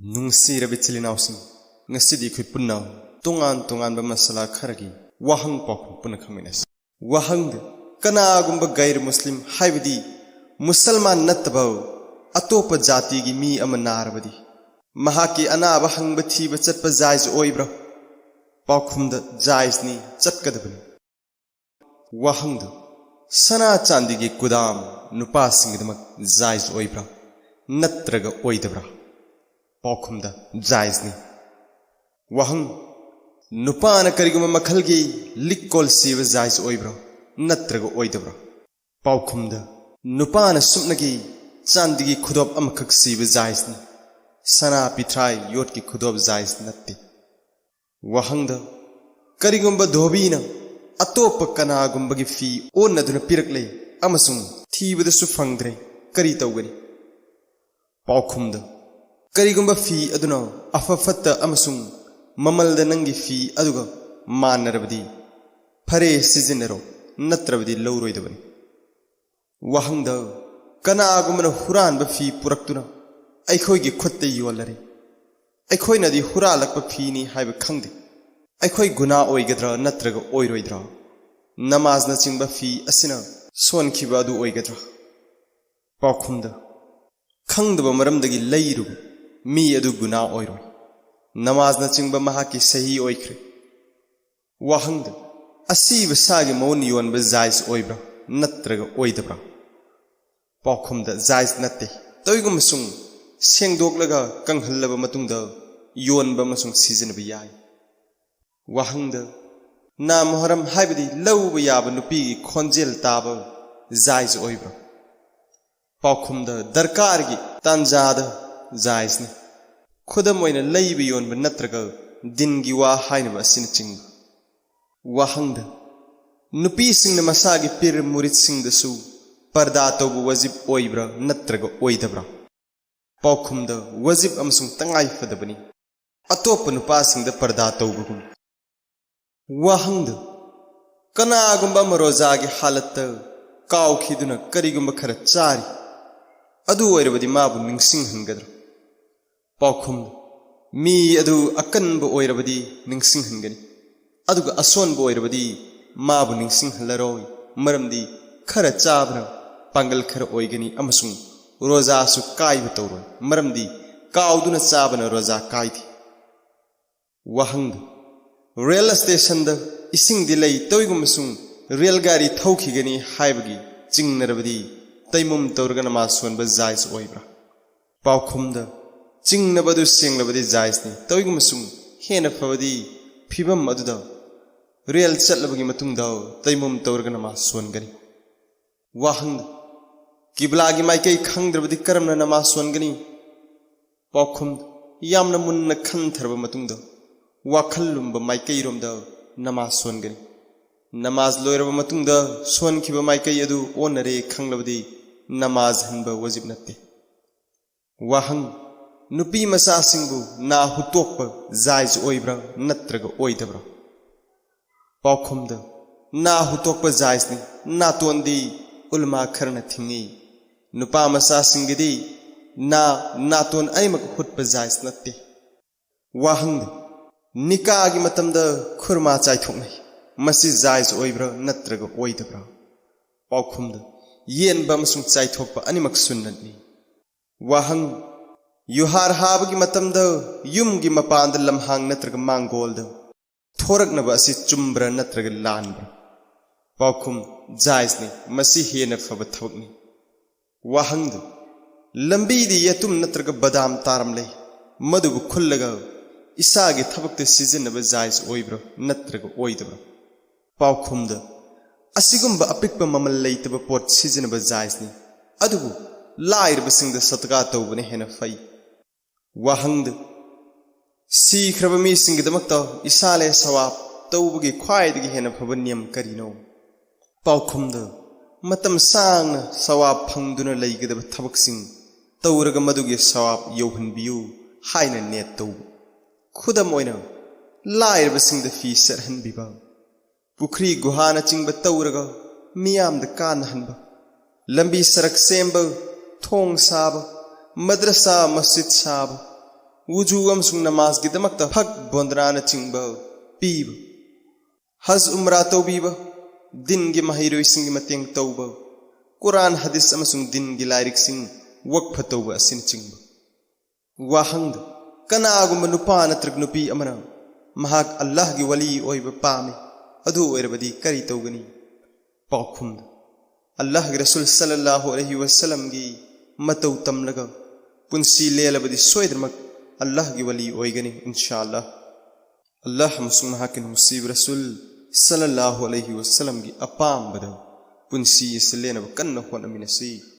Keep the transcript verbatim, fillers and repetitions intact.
ꯅꯨꯡꯁꯤꯔꯕ ꯏꯆꯤꯜ ꯏꯅꯥꯎꯁꯤꯡ, ꯉꯁꯤꯗꯤ ꯑꯩꯈꯣꯏ ꯄꯨꯟꯅ ꯇꯣꯉꯥꯟ ꯇꯣꯉꯥꯟꯕ ꯃꯁꯥꯂꯥ ꯈꯔꯒꯤ ꯋꯥꯍꯪ ꯄꯥꯎꯈꯨꯝ ꯄꯨꯟꯅ ꯈꯪꯃꯤꯟꯅꯁꯤ꯫ ꯋꯥꯍꯪꯗ, ꯀꯅꯥꯒꯨꯝꯕ ꯒꯩꯔ ꯃꯨꯁꯂꯤꯝ, ꯍꯥꯏꯕꯗꯤ ꯃꯨꯁꯜꯃꯥꯟ ꯅꯠꯇꯕ ꯑꯇꯣꯞꯄ ꯖꯥꯇꯤꯒꯤ ꯃꯤ ꯑꯃ ꯅꯥꯔꯕꯗꯤ ꯃꯍꯥꯛꯀꯤ ꯑꯅꯥꯕ ꯍꯪꯕ ꯊꯤꯕ ꯆꯠꯄ ꯖꯥꯏꯖ ꯑꯣꯏꯕ꯭ꯔꯥ? ꯄꯥꯎꯈꯨꯝꯗ, ꯖꯥꯏꯖꯅꯤ, ꯆꯠꯀꯗꯕꯅꯤ꯫ ꯋꯥꯍꯪꯗ, ꯁꯅꯥ ꯆꯥꯟꯗꯤꯒꯤ ꯀꯨꯗꯥꯝ ꯅꯨꯄꯥꯁꯤꯡꯒꯤꯗꯃꯛ ꯖꯥꯏꯖ ꯑꯣꯏꯕ꯭ꯔꯥ ꯅꯠꯇ꯭ꯔꯒ ꯑꯣꯏꯗꯕ꯭ꯔꯥ? ꯄꯥꯎꯈꯨꯝꯗ, ꯖꯥꯏꯖꯅꯤ꯫ ꯋꯥꯍꯪ, ꯅꯨꯄꯥꯅ ꯀꯔꯤꯒꯨꯝꯕ ꯃꯈꯜꯒꯤ ꯂꯤꯛꯀꯣꯜ ꯁꯤꯕ ꯖꯥꯏꯖ ꯑꯣꯏꯕ꯭ꯔꯥ ꯅꯠꯇ꯭ꯔꯒ ꯑꯣꯏꯗꯕ꯭ꯔꯥ? ꯄꯥꯎꯈꯨꯝꯗ, ꯅꯨꯄꯥꯅ ꯁꯨꯞꯅꯒꯤ ꯆꯥꯟꯗꯤꯒꯤ ꯈꯨꯗꯣꯞ ꯑꯃꯈꯛ ꯁꯤꯕ ꯖꯥꯏꯖꯅꯤ꯫ ꯁꯅꯥ ꯄꯤꯊ꯭ꯔꯥꯏ ꯌꯣꯠꯀꯤ ꯈꯨꯗꯣꯞ ꯖꯥꯏꯖ ꯅꯠꯇꯦ꯫ ꯋꯥꯍꯪꯗ, ꯀꯔꯤꯒꯨꯝꯕ ꯙꯣꯕꯤꯅ ꯑꯇꯣꯞꯄ ꯀꯅꯥꯒꯨꯝꯕꯒꯤ ꯐꯤ ꯑꯣꯟꯅꯗꯨꯅ ꯄꯤꯔꯛꯂꯦ ꯑꯃꯁꯨꯡ ꯊꯤꯕꯗꯁꯨ ꯐꯪꯗ꯭ꯔꯦ, ꯀꯔꯤ ꯇꯧꯒꯅꯤ? ꯄꯥꯎꯈꯨꯝꯗ, ꯀꯔꯤꯒꯨꯝꯕ ꯐꯤ ꯑꯗꯨꯅ ꯑꯐ ꯐꯠꯇ ꯑꯃꯁꯨꯡ ꯃꯃꯜꯗ ꯅꯪꯒꯤ ꯐꯤ ꯑꯗꯨꯒ ꯃꯥꯟꯅꯔꯕꯗꯤ, ꯐꯔꯦ, ꯁꯤꯖꯤꯟꯅꯔꯣ, ꯅꯠꯇ꯭ꯔꯕꯗꯤ ꯂꯧꯔꯣꯏꯗꯕꯅꯤ꯫ ꯋꯥꯍꯪꯗ, ꯀꯅꯥꯒꯨꯝꯕꯅ ꯍꯨꯔꯥꯟꯕ ꯐꯤ ꯄꯨꯔꯛꯇꯨꯅ ꯑꯩꯈꯣꯏꯒꯤ ꯈꯨꯠꯇ ꯌꯣꯜꯂꯔꯦ꯫ ꯑꯩꯈꯣꯏꯅꯗꯤ ꯍꯨꯔꯥꯜꯂꯛꯄ ꯐꯤꯅꯤ ꯍꯥꯏꯕ ꯈꯪꯗꯦ꯫ ꯑꯩꯈꯣꯏ ꯒꯨꯅꯥ ꯑꯣꯏꯒꯗ꯭ꯔꯥ ꯅꯠꯇ꯭ꯔꯒ ꯑꯣꯏꯔꯣꯏꯗ꯭ꯔꯥ? ꯅꯃꯥꯖꯅꯆꯤꯡꯕ ꯐꯤ ꯑꯁꯤꯅ ꯁꯣꯟꯈꯤꯕ ꯑꯗꯨ ꯑꯣꯏꯒꯗ꯭ꯔꯥ? ꯄꯥꯎꯈꯨꯝꯗ, ꯈꯪꯗꯕ ꯃꯔꯝꯗꯒꯤ ꯂꯩꯔꯨꯕ ꯃꯤ ꯑꯗꯨ ꯒꯨꯅꯥ ꯑꯣꯏꯔꯣꯏ꯫ ꯅꯃꯥꯖꯅꯆꯤꯡꯕ ꯃꯍꯥꯛꯀꯤ ꯁꯍꯤ ꯑꯣꯏꯈ꯭ꯔꯦ꯫ ꯋꯥꯍꯪꯗ, ꯑꯁꯤꯕ ꯁꯥꯒꯤ ꯃꯎꯟ ꯌꯣꯟꯕ ꯖꯥꯏꯖ ꯑꯣꯏꯕ꯭ꯔꯥ ꯅꯠꯇ꯭ꯔꯒ ꯑꯣꯏꯗꯕ꯭ꯔꯥ? ꯄꯥꯎꯈꯨꯝꯗ, ꯖꯥꯏꯖ ꯅꯠꯇꯦ꯫ ꯇꯧꯏꯒꯨꯝꯕꯁꯨꯡ ꯁꯦꯡꯗꯣꯛꯂꯒ ꯀꯪꯍꯜꯂꯕ ꯃꯇꯨꯡꯗ ꯌꯣꯟꯕ ꯑꯃꯁꯨꯡ ꯁꯤꯖꯤꯟꯅꯕ ꯌꯥꯏ꯫ ꯋꯥꯍꯪꯗ, ꯅꯥꯃꯨꯍꯔꯝ ꯍꯥꯏꯕꯗꯤ ꯂꯧꯕ ꯌꯥꯕ ꯅꯨꯄꯤꯒꯤ ꯈꯣꯟꯖꯦꯜ ꯇꯥꯕ ꯖꯥꯏꯖ ꯑꯣꯏꯕ꯭ꯔꯥ? ꯄꯥꯎꯈꯨꯝꯗ, ꯗꯔꯀꯥꯔꯒꯤ ꯇꯥꯟꯖꯥꯗ ꯖꯥꯏꯖꯅꯤ꯫ ꯈꯨꯗꯝ ꯑꯣꯏꯅ, ꯂꯩꯕ ꯌꯣꯟꯕ ꯅꯠꯇ꯭ꯔꯒ ꯗꯤꯟꯒꯤ ꯋꯥ ꯍꯥꯏꯅꯕ ꯑꯁꯤꯅꯆꯤꯡꯕ꯫ ꯋꯥꯍꯪꯗ, ꯅꯨꯄꯤꯁꯤꯡꯅ ꯃꯁꯥꯒꯤ ꯄꯤꯔ ꯃꯨꯔꯤꯠꯁꯤꯡꯗꯁꯨ ꯄꯔꯗꯥ ꯇꯧꯕ ꯋꯥꯖꯤꯕ ꯑꯣꯏꯕ꯭ꯔꯥ ꯅꯠꯇ꯭ꯔꯒ ꯑꯣꯏꯗꯕ꯭ꯔꯥ? ꯄꯥꯎꯈꯨꯝꯗ, ꯋꯥꯖꯤꯕ ꯑꯃꯁꯨꯡ ꯇꯉꯥꯏ ꯐꯗꯕꯅꯤ, ꯑꯇꯣꯞꯄ ꯅꯨꯄꯥꯁꯤꯡꯗ ꯄꯔꯗꯥ ꯇꯧꯕꯒꯨꯝ꯫ ꯋꯥꯍꯪꯗ, ꯀꯅꯥꯒꯨꯝꯕ ꯑꯃ ꯔꯣꯖꯥꯒꯤ ꯍꯥꯂꯠꯇ ꯀꯥꯎꯈꯤꯗꯨꯅ ꯀꯔꯤꯒꯨꯝꯕ ꯈꯔ ꯆꯥꯔꯤ, ꯑꯗꯨ ꯑꯣꯏꯔꯕꯗꯤ ꯃꯥꯕꯨ ꯅꯤꯡꯁꯤꯡꯍꯟꯒꯗ꯭ꯔꯥ? ꯄꯥꯎꯈꯨꯝ: ꯃꯤ ꯑꯗꯨ ꯑꯀꯟꯕ ꯑꯣꯏꯔꯕꯗꯤ ꯅꯤꯡꯁꯤꯡꯍꯟꯒꯅꯤ, ꯑꯗꯨꯒ ꯑꯁꯣꯟꯕ ꯑꯣꯏꯔꯕꯗꯤ ꯃꯥꯕꯨ ꯅꯤꯡꯁꯤꯡꯍꯜꯂꯔꯣꯏ꯫ ꯃꯔꯝꯗꯤ ꯈꯔ ꯆꯥꯕꯅ ꯄꯥꯡꯒꯜ ꯈꯔ ꯑꯣꯏꯒꯅꯤ, ꯑꯃꯁꯨꯡ ꯔꯣꯖꯥꯁꯨ ꯀꯥꯏꯕ ꯇꯧꯔꯣꯏ, ꯃꯔꯝꯗꯤ ꯀꯥꯎꯗꯨꯅ ꯆꯥꯕꯅ ꯔꯣꯖꯥ ꯀꯥꯏꯗꯦ꯫ ꯋꯥꯍꯪ: ꯔꯦꯜ ꯁ꯭ꯇꯦꯁꯟꯗ ꯏꯁꯤꯡꯗꯤ ꯂꯩ, ꯇꯧꯏꯒꯨꯝꯕꯁꯨꯡ ꯔꯦꯜ ꯒꯥꯔꯤ ꯊꯧꯈꯤꯒꯅꯤ ꯍꯥꯏꯕꯒꯤ ꯆꯤꯡꯅꯔꯕꯗꯤ ꯇꯩꯃꯨꯝ ꯇꯧꯔꯒ ꯅꯃꯥꯖ ꯁꯣꯟꯕ ꯖꯥꯏꯖ ꯑꯣꯏꯕ꯭ꯔꯥ? ꯄꯥꯎꯈꯨꯝꯗ: ꯆꯤꯡꯅꯕ ꯑꯗꯨ ꯁꯦꯡꯂꯕꯗꯤ ꯖꯥꯏꯖꯅꯤ, ꯇꯧꯏꯒꯨꯝꯕꯁꯨꯡ ꯍꯦꯟꯅ ꯐꯕꯗꯤ ꯐꯤꯕꯝ ꯑꯗꯨꯗ ꯔꯦꯜ ꯆꯠꯂꯕꯒꯤ ꯃꯇꯨꯡꯗ ꯇꯩꯃꯨꯝ ꯇꯧꯔꯒ ꯅꯃꯥꯖ ꯁꯣꯟꯒꯅꯤ꯫ ꯋꯥꯍꯪ: ꯀꯤꯕ꯭ꯂꯥꯒꯤ ꯃꯥꯏꯀꯩ ꯈꯪꯗ꯭ꯔꯕꯗꯤ ꯀꯔꯝꯅ ꯅꯃꯥꯖ ꯁꯣꯟꯒꯅꯤ? ꯄꯥꯎꯈꯨꯝ: ꯌꯥꯝꯅ ꯃꯨꯟꯅ ꯈꯟꯊꯔꯕ ꯃꯇꯨꯡꯗ ꯋꯥꯈꯜ ꯂꯨꯝꯕ ꯃꯥꯏꯀꯩꯔꯣꯝꯗ ꯅꯃꯥꯖ ꯁꯣꯟꯒꯅꯤ꯫ ꯅꯃꯥꯖ ꯂꯣꯏꯔꯕ ꯃꯇꯨꯡꯗ ꯁꯣꯟꯈꯤꯕ ꯃꯥꯏꯀꯩ ꯑꯗꯨ ꯑꯣꯟꯅꯔꯦ ꯈꯪꯂꯕꯗꯤ ꯅꯃꯥꯖ ꯍꯟꯕ ꯋꯥꯖꯤꯕ ꯅꯠꯇꯦ꯫ ꯋꯥꯍꯪ: ꯅꯨꯄꯤ ꯃꯆꯥꯁꯤꯡꯕꯨ ꯅꯥ ꯍꯨꯠꯇꯣꯛꯄ ꯖꯥꯏꯖ ꯑꯣꯏꯕ꯭ꯔꯥ ꯅꯠꯇ꯭ꯔꯒ ꯑꯣꯏꯗꯕ꯭ꯔꯥ? ꯄꯥꯎꯈꯨꯝꯗ: ꯅꯥ ꯍꯨꯠꯇꯣꯛꯄ ꯖꯥꯏꯖꯅꯤ꯫ ꯅꯥꯇꯣꯟꯗꯤ ꯎꯂꯃꯥ ꯈꯔꯅ ꯊꯤꯡꯉꯤ꯫ ꯅꯨꯄꯥ ꯃꯆꯥꯁꯤꯡꯒꯤꯗꯤ ꯅꯥ, ꯅꯥꯇꯣꯟ ꯑꯅꯤꯃꯛ ꯍꯨꯠꯄ ꯖꯥꯏꯖ ꯅꯠꯇꯦ꯫ ꯋꯥꯍꯪ: ꯅꯤꯀꯥꯒꯤ ꯃꯇꯝꯗ ꯈꯨꯔꯃꯥ ꯆꯥꯏꯊꯣꯛꯅꯩ꯫ ꯃꯁꯤ ꯖꯥꯏꯖ ꯑꯣꯏꯕ꯭ꯔꯥ ꯅꯠꯇ꯭ꯔꯒ ꯑꯣꯏꯗꯕ꯭ꯔꯥ? ꯄꯥꯎꯈꯨꯝꯗ: ꯌꯦꯟꯕ ꯑꯃꯁꯨꯡ ꯆꯥꯏꯊꯣꯛꯄ ꯑꯅꯤꯃꯛ ꯁꯨꯟꯅꯠꯅꯤ꯫ ꯋꯥꯍꯪ: ꯌꯨꯍꯥꯔ ꯍꯥꯕꯒꯤ ꯃꯇꯝꯗ ꯌꯨꯝꯒꯤ ꯃꯄꯥꯟꯗ ꯂꯝꯍꯥꯡ ꯅꯠꯇ꯭ꯔꯒ ꯃꯥꯡꯒꯣꯜꯗ ꯊꯣꯔꯛꯅꯕ ꯑꯁꯤ ꯆꯨꯝꯕ꯭ꯔꯥ ꯅꯠꯇ꯭ꯔꯒ ꯂꯥꯟꯕ꯭ꯔꯥ? ꯄꯥꯎꯈꯨꯝ: ꯖꯥꯏꯖꯅꯤ꯫ ꯃꯁꯤ ꯍꯦꯟꯅ ꯐꯕ ꯊꯕꯛꯅꯤ꯫ ꯋꯥꯍꯪꯗꯨ: ꯂꯝꯕꯤꯗ ꯌꯦꯇꯨꯝ ꯅꯠꯇ꯭ꯔꯒ ꯕꯗꯥꯝ ꯇꯥꯔꯝꯂꯦ, ꯃꯗꯨꯕꯨ ꯈꯨꯜꯂꯒ ꯏꯁꯥꯒꯤ ꯊꯕꯛꯇ ꯁꯤꯖꯤꯟꯅꯕ ꯖꯥꯏꯖ ꯑꯣꯏꯕ꯭ꯔꯥ ꯅꯠꯇ꯭ꯔꯒ ꯑꯣꯏꯗꯕ꯭ꯔꯥ? ꯄꯥꯎꯈꯨꯝꯗ: ꯑꯁꯤꯒꯨꯝꯕ ꯑꯄꯤꯛꯄ ꯃꯃꯜ ꯂꯩꯇꯕ ꯄꯣꯠ ꯁꯤꯖꯤꯟꯅꯕ ꯖꯥꯏꯖꯅꯤ, ꯑꯗꯨꯕꯨ ꯂꯥꯏꯔꯕꯁꯤꯡꯗ ꯁꯗꯀꯥ ꯇꯧꯕꯅ ꯍꯦꯟꯅ ꯐꯩ꯫ ꯋꯥꯍꯪꯗ: ꯁꯤꯈ꯭ꯔꯕ ꯃꯤꯁꯤꯡꯒꯤꯗꯃꯛꯇ ꯏꯁꯥꯂꯦ ꯁꯋꯥꯕ ꯇꯧꯕꯒꯤ ꯈ꯭ꯋꯥꯏꯗꯒꯤ ꯍꯦꯟꯅ ꯐꯕ ꯅꯤꯌꯝ ꯀꯔꯤꯅꯣ? ꯄꯥꯎꯈꯨꯝꯗ: ꯃꯇꯝ ꯁꯥꯡꯅ ꯁꯋꯥꯕ ꯐꯪꯗꯨꯅ ꯂꯩꯒꯗꯕ ꯊꯕꯛꯁꯤꯡ ꯇꯧꯔꯒ ꯃꯗꯨꯒꯤ ꯁꯋꯥꯕ ꯌꯧꯍꯟꯕꯤꯌꯨ ꯍꯥꯏꯅ ꯅꯦꯠ ꯇꯧꯕ꯫ ꯈꯨꯗꯝ ꯑꯣꯏꯅ, ꯂꯥꯏꯔꯕꯁꯤꯡꯗ ꯐꯤ ꯁꯦꯠꯍꯟꯕꯤꯕ, ꯄꯨꯈ꯭ꯔꯤ ꯒꯨꯍꯥꯅꯆꯤꯡꯕ ꯇꯧꯔꯒ ꯃꯤꯌꯥꯝꯗ ꯀꯥꯟꯅꯍꯟꯕ, ꯂꯝꯕꯤ ꯁꯔꯛ ꯁꯦꯝꯕ, ꯊꯣꯡ ꯁꯥꯕ, ꯃꯗ꯭ꯔꯁꯥ ꯃꯁꯖꯤꯗ ꯁꯥꯕ, ꯋꯨꯖꯨ ꯑꯃꯁꯨꯡ ꯅꯃꯥꯖꯒꯤꯗꯃꯛꯇ ꯐꯛ ꯕꯣꯟꯗ꯭ꯔꯥꯅꯆꯤꯡꯕ ꯄꯤꯕ, ꯍꯖ ꯎꯝꯔꯥ ꯇꯧꯕꯤꯕ, ꯗꯤꯟꯒꯤ ꯃꯍꯩꯔꯣꯏꯁꯤꯡꯒꯤ ꯃꯇꯦꯡ ꯇꯧꯕ, ꯀꯨꯔꯥꯟ, ꯍꯗꯤꯁ ꯑꯃꯁꯨꯡ ꯗꯤꯟꯒꯤ ꯂꯥꯏꯔꯤꯛꯁꯤꯡ ꯋꯛꯐ ꯇꯧꯕ ꯑꯁꯤꯅꯆꯤꯡꯕ꯫ ꯋꯥꯍꯪꯗ, ꯀꯅꯥꯒꯨꯝꯕ ꯅꯨꯄꯥ ꯅꯠꯇ꯭ꯔꯒ ꯅꯨꯄꯤ ꯑꯃꯅ ꯃꯍꯥꯛ ꯑꯜꯂꯥꯍꯒꯤ ꯋꯥꯂꯤ ꯑꯣꯏꯕ ꯄꯥꯝꯃꯤ, ꯑꯗꯨ ꯑꯣꯏꯔꯕꯗꯤ ꯀꯔꯤ ꯇꯧꯒꯅꯤ? ꯄꯥꯎꯈꯨꯝꯗ, ꯑꯜꯂꯥꯍꯒꯤ ꯔꯁꯨꯜ ꯁꯜꯂꯜꯂꯥꯍꯨ ꯑꯂꯩꯍꯤ ꯋꯁꯜꯂꯝꯒꯤ ꯃꯇꯧ ꯇꯝꯂꯒ ꯄꯨꯟꯁꯤ ꯂꯦꯜꯂꯕꯗꯤ ꯁꯣꯏꯗꯅꯃꯛ ꯑꯜꯂꯥꯍꯒꯤ ꯋꯥꯂꯤ ꯑꯣꯏꯒꯅꯤ, ꯏꯟꯁꯥ ꯑꯜꯂꯥꯍ꯫ ꯑꯜꯂꯥꯍ ꯑꯃꯁꯨꯡ ꯃꯍꯥꯛꯀꯤ ꯅꯨꯡꯁꯤꯕ ꯔꯁꯨꯜ ꯁꯜꯂꯜꯂꯥꯍꯨ ꯑꯂꯩꯍꯤ ꯋꯁꯜꯂꯝꯒꯤ ꯑꯄꯥꯝꯕꯗ ꯄꯨꯟꯁꯤ ꯑꯁꯤ ꯂꯦꯟꯅꯕ ꯀꯟꯅ ꯍꯣꯠꯅꯃꯤꯟꯅꯁꯤ꯫